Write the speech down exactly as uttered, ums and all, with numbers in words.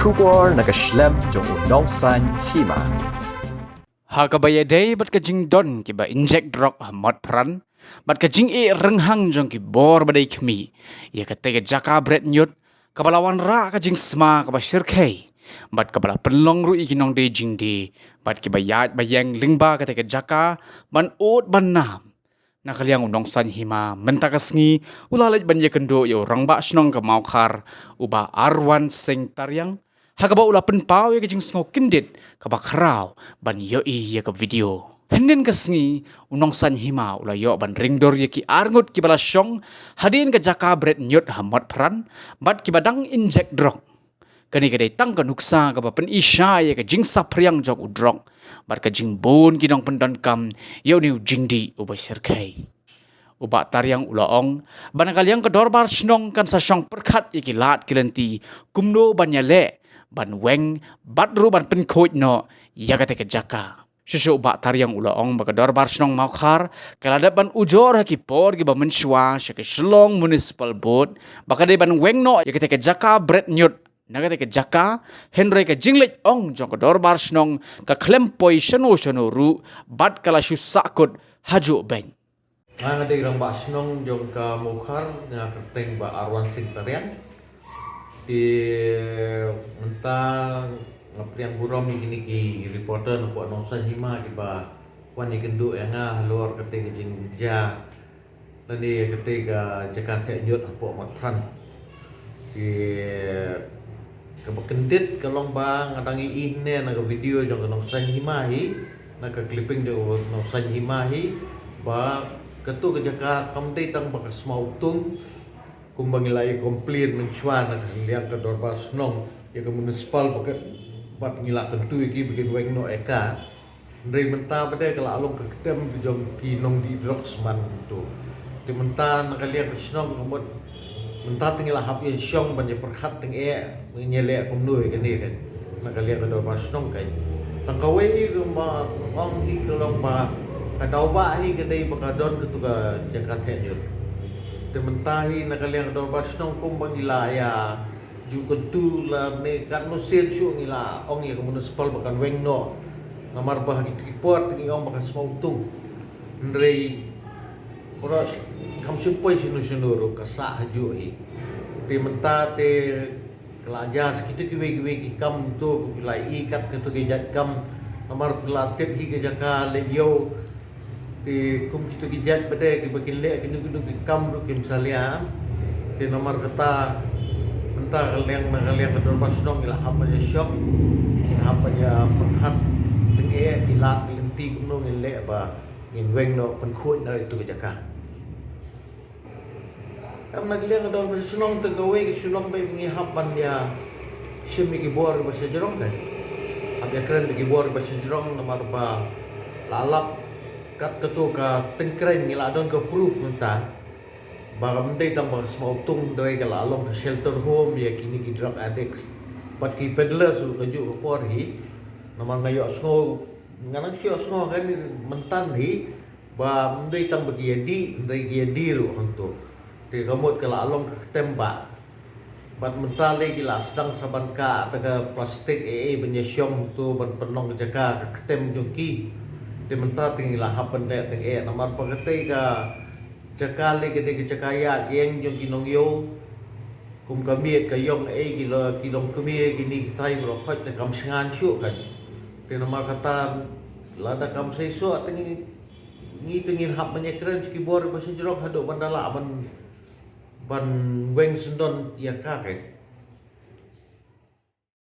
Khubor na ka shlem jong u Nongsaiñ Hima. Ha kaba ïadei bad ka jingdon kiba injek drok ha Motphran bad ka jingeh rynghang jong ki bor ba dei khmih ïa katei ka jaka bret ñiut, kaba la wanrah ka jingsma kaba shyrkhei bad kaba la pynlong ruh ïa ki nongdie jingdie bad kiba ïaid ba ïeng lyngba katei ka jaka ban ud ban nam. Na ka liang u Nongsaiñ Hima mynta ka sngi u la leit ban ïakynduh ïa u Rangbah Shnong ka Mawkhar, u Bah Arwan Singh Tariang, ha kaba u la pynpaw ïa ka jingsngew kyndit kaba khraw ban ïohi ïa ka video. Hynnin ka sngi u Nongsaiñ Hima u la ïoh ban ringdur ïa ki arngut kiba la shong hadien ka jaka bret ñiut ha Motphran bad kiba dang injek drok. Kane ka dei tang ka nuksa kaba pyni shai ïa ka jingsaphriang jong u drok bad ka jingbun ki nongpyndonkam ïa une u jingdih uba shyrkhei. U Bah Tariang u la ong ba na ka liang ka dorbar shnong kan sa shong pyrkhat ïa ki lad ki lynti kumno ban ïaleh ban weng bad ruh ban pynkhuid noh ïa katei ka jaka. Shuh shuh u Bah Tariang u la ong ba ka dorbar shnong Mawkhar ka la dep ban ujor ha ki por kiba mynshuwa sha ka Shillong Municipal Board ba ka dei ban weng noh ïa katei ka jaka bret ñiut na katei ka jaka, hynrei ka jingleit ong jong ka dorbar shnong ka khlem poi shano shano ruh bad ka la shu sahkut hajuh beit. Nga, nga dei Rangbah Shnong jong ka Mawkhar, nga kyrteng Bah Arwan Singh Tariang. Te mynta nga pdiang burom ïa kine ki reporter na pdeng Nongsaiñ Hima kiba wan ïakynduh ïa nga halor katei ka jingjia lane katei ka jaka theh ñiut hapoh Motphran. Te kaba kyndit ka long ba nga dang ïohi ne na ka video jong ka Nongsaiñ Hima hi, na ka clipping jong ka Nongsaiñ Hima hi, ba kato ka jaka kam dei tang ba ka Smautung, kumba ngi la ïa complain mynshuwa na ka liang ka dorbar shnong ïa ka municipal ba ka, bad ngi la kyntu ïa ki ba kin weng noh ïa ka. Hynrei mynta pat de ka la long ka ktem jong ki nongdih drugs man tu. Te mynta na ka liang ka shnong ka mut mynta te ngi la hap ïa shong ban ïa pyrkhat teng eh ngin ïa leh kumno ïa kane kan. Na ka liang ka dorbar shnong kan. Tang kawei ka ba ong hi ka long ba ka daw ba hi ka dei ba ka don katu ka jaka theh ñiut. Te mynta hi na ka liang ka dorbar shnong kumba ngi la ïa ju kyntu lane katno sien shuh ngi la ong ïa ka municipal ba kan weng noh. Namar ba ha kito ki por te ngi ong ba ka Smautung. Hynrei baroh kam shym poi shano shano ruh ka sah hajuh hi. Te mynta te ka la jia sa kito kiwei kiwei ki kam tu ki la ïohi kat kito ki jait kam. Namar ki la tip hi ka jaka leh ïew. Te kum kito ki jait pat de kiba kin leh kino kino ki kam ruh kim salia. Te namar kata mynta ka liang na ka liang ka dorbar shnong ngi la hap ban ïa shong, ngi la hap ban ïa pyrkhat teng eh ki lad ki lynti kumno ngin leh ba ngin weng noh pynkhuid noh ïa tu ka jaka. Em, na ka liang ka dorbar shnong te kawei ka shu long ba ngi hap ban ïa shim ïa ki bor ba shajrong kan. Hap ïa kren ïa ki bor ba shajrong namar ba la lap kat katu ka tyngkrein ngi la don ka proof mynta. Ba kam dei tang ba ka Smautung, hynrei ka la long ka shelter home ïa kine ki drug addicts. Bad ki peddlers ruh kajuh ka por hi. Namar nga ïohsngew, nga nang ïohsngew kan mynta hi. Ba ym dei tang ba ki ïa dih, hynrei ki ïa die ruh hangto. Te ka mut ka la long ka ktem ba. Bad mynta lei ki la sdang sa ban kah da ka plastik eh eh ban ïa shong hangto ban pynlong ka jaka ka ktem jong ki. Te mynta te ngi la hap ban leh teng eh namar ba katei ka jaka lei ka dei ka jaka ïaid ïeng jong ki nongïew. Kum ka miet ka ïong eh ki la ki long kmie kine ki tai ba la khoit te kam shngain shuh kan. Te namar kata lada kam sei shuh te ngi Ngi te ngin hap ban ïa kren ki bor ba shajrong haduh ban da lah ban, ban weng syndon ïa ka, ka.